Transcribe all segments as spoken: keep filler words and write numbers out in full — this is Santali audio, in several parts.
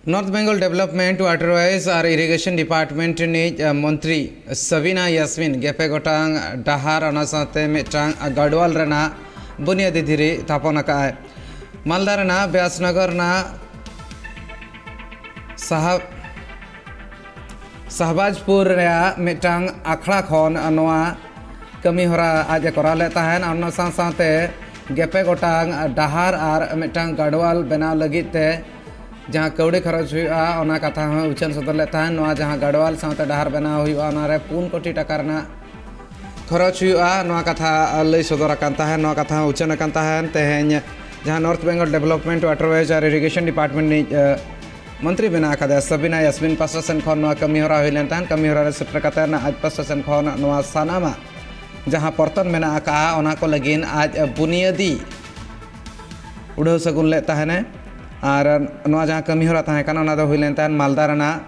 North Bengal Development, Waterways ᱟᱨ Irrigation Department ᱨᱤᱱᱤᱡ ᱢᱚᱱᱛᱨᱤ ᱥᱟᱵᱤᱱᱟ ᱭᱟᱥᱢᱤᱱ ᱜᱮᱯᱮ ᱜᱚᱴᱟᱝ ᱰᱟᱦᱟᱨ, ᱚᱱᱟ ᱥᱟᱶᱛᱮ ᱢᱤᱫᱴᱟᱝ ᱜᱟᱰᱣᱟᱞ ᱨᱮᱱᱟᱜ ᱵᱩᱱᱤᱭᱟᱹᱫᱤ ᱫᱷᱤᱨᱤ ᱛᱷᱟᱯᱚᱱ ᱟᱠᱟᱫᱼᱟᱭ᱾ ᱢᱟᱞᱫᱟ ᱨᱮᱱᱟᱜ ᱵᱮᱥᱱᱚᱜᱚᱨ ᱨᱮᱱᱟᱜ ᱥᱟᱦᱟᱵ ᱥᱟᱦᱵᱟᱡᱽᱯᱩᱨ ᱨᱮᱭᱟᱜ ᱢᱤᱫᱴᱟᱝ ᱟᱠᱷᱲᱟ ᱠᱷᱚᱱ ᱱᱚᱣᱟ ᱠᱟᱹᱢᱤ ᱦᱚᱨᱟ ᱟᱡ ᱮ ᱠᱚᱨᱟᱣ ᱞᱮᱫ ᱛᱟᱦᱮᱱ᱾ ᱚᱱᱟ ᱥᱟᱶ ᱥᱟᱶᱛᱮ ᱜᱮᱯᱮ ᱜᱚᱴᱟᱝ ᱰᱟᱦᱟᱨ ᱟᱨ ᱢᱤᱫᱴᱟᱝ ᱜᱟᱰᱣᱟᱞ ᱵᱮᱱᱟᱣ ᱞᱟᱹᱜᱤᱫ ᱛᱮ ᱡᱟᱦᱟᱸ ᱠᱟᱹᱣᱰᱤ ᱠᱷᱚᱨᱚᱪ ᱦᱩᱭᱩᱜᱼᱟ, ᱚᱱᱟ ᱠᱟᱛᱷᱟ ᱦᱚᱸ ᱩᱪᱷᱟᱹᱱ ᱥᱚᱫᱚᱨ ᱞᱮᱫ ᱛᱟᱦᱮᱱ᱾ ᱱᱚᱣᱟ ᱡᱟᱦᱟᱸ ᱜᱟᱰᱣᱟᱞ ᱥᱟᱶᱛᱮ ᱰᱟᱦᱟᱨ ᱵᱮᱱᱟᱣ ᱦᱩᱭᱩᱜᱼᱟ, ᱚᱱᱟᱨᱮ ᱯᱩᱱ ᱠᱳᱴᱤ ᱴᱟᱠᱟ ᱨᱮᱱᱟᱜ ᱠᱷᱚᱨᱚᱪ ᱦᱩᱭᱩᱜᱼᱟ, ᱱᱚᱣᱟ ᱠᱟᱛᱷᱟ ᱞᱟᱹᱭ ᱥᱚᱫᱚᱨ ᱟᱠᱟᱱ ᱛᱟᱦᱮᱸᱫ, ᱱᱚᱣᱟ ᱠᱟᱛᱷᱟ ᱦᱚᱸ ᱩᱪᱷᱟᱹᱱ ᱟᱠᱟᱱ ᱛᱟᱦᱮᱸᱫ᱾ ᱛᱮᱦᱮᱧ ᱡᱟᱦᱟᱸ North Bengal Development, Waterways ᱟᱨ Irrigation Department ᱨᱤᱱᱤᱡ, ᱮ, ᱢᱚᱱᱛᱨᱤ ᱢᱮᱱᱟᱜ ᱟᱠᱟᱫᱮᱭᱟ, ᱥᱟᱵᱤᱱᱟ ᱭᱟᱥᱢᱤᱱ ᱯᱟᱥᱴᱟ ᱥᱮᱱ ᱠᱷᱚᱱ ᱱᱚᱣᱟ ᱠᱟᱹᱢᱤ ᱦᱚᱨᱟ ᱦᱩᱭ ᱞᱮᱱ ᱛᱟᱦᱮᱸᱫ᱾ ᱠᱟᱹᱢᱤ ᱦᱚᱨᱟ ᱨᱮ ᱥᱮᱴᱮᱨ ᱠᱟᱛᱮ ᱟᱡ ᱯᱟᱥᱴᱟ ᱥᱮᱱ ᱠᱷᱚᱱ ᱱᱚᱣᱟ ᱥᱟᱱᱟᱢᱟᱜ ᱡᱟᱦᱟᱸ ᱯᱚᱨᱛᱚᱱ ᱢᱮᱱᱟᱜ ᱟᱠᱟᱫᱼᱟ, ᱚᱱᱟ ᱠᱚ ᱞᱟᱹᱜᱤᱫ ᱟᱡ ᱵᱩᱱᱤᱭᱟᱹᱫᱤ ᱩᱰᱷᱟᱹᱣ ᱥᱟᱹᱜᱩᱱ ᱞᱮᱫ ᱛᱟᱦᱮᱱᱮ᱾ ᱟᱨ ᱱᱚᱣᱟ ᱡᱟᱦᱟᱸ ᱠᱟᱹᱢᱤ ᱦᱚᱨᱟ ᱛᱟᱦᱮᱸ ᱠᱟᱱᱟ, ᱚᱱᱟ ᱫᱚ ᱦᱩᱭ ᱞᱮᱱ ᱛᱟᱦᱮᱸᱫ ᱢᱟᱞᱫᱟ ᱨᱮᱱᱟᱜ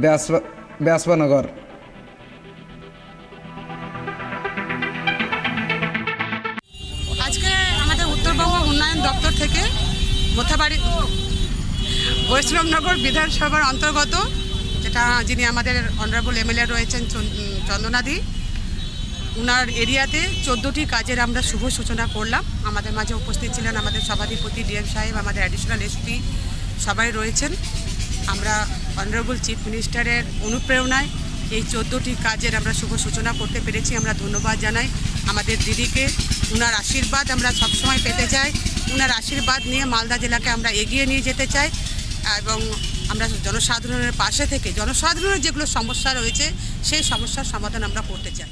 ᱵᱮᱥ-, ᱵᱮᱥᱵᱟᱱᱚᱜᱚᱨ᱾ আজকে আমাদের উত্তরবঙ্গ উন্নয়ন দপ্তর থেকে মোথাবাড়ি বৈষ্ণবনগর বিধানসভার অন্তর্গত, যেটা যিনি আমাদের অনারেবল এমএলএ রয়েছেন চন-, চন্দনাদি, ওনার এরিয়াতে চোদ্দোটি কাজের আমরা শুভ সূচনা করলাম। আমাদের মাঝে উপস্থিত ছিলেন আমাদের সভাধিপতি ডিএম সাহেব, আমাদের অ্যাডিশনাল এসপি, সবাই রয়েছেন। আমরা অনারেবল চিফ মিনিস্টারের অনুপ্রেরণায় এই চোদ্দোটি কাজের আমরা শুভ সূচনা করতে পেরেছি। আমরা ধন্যবাদ জানাই আমাদের দিদিকে। ওনার আশীর্বাদ আমরা সবসময় পেতে চাই। ওনার আশীর্বাদ নিয়ে মালদা জেলাকে আমরা এগিয়ে নিয়ে যেতে চাই এবং আমরা জনসাধারণের পাশে থেকে জনসাধারণের যেগুলো সমস্যা রয়েছে, সেই সমস্যার সমাধান আমরা করতে চাই।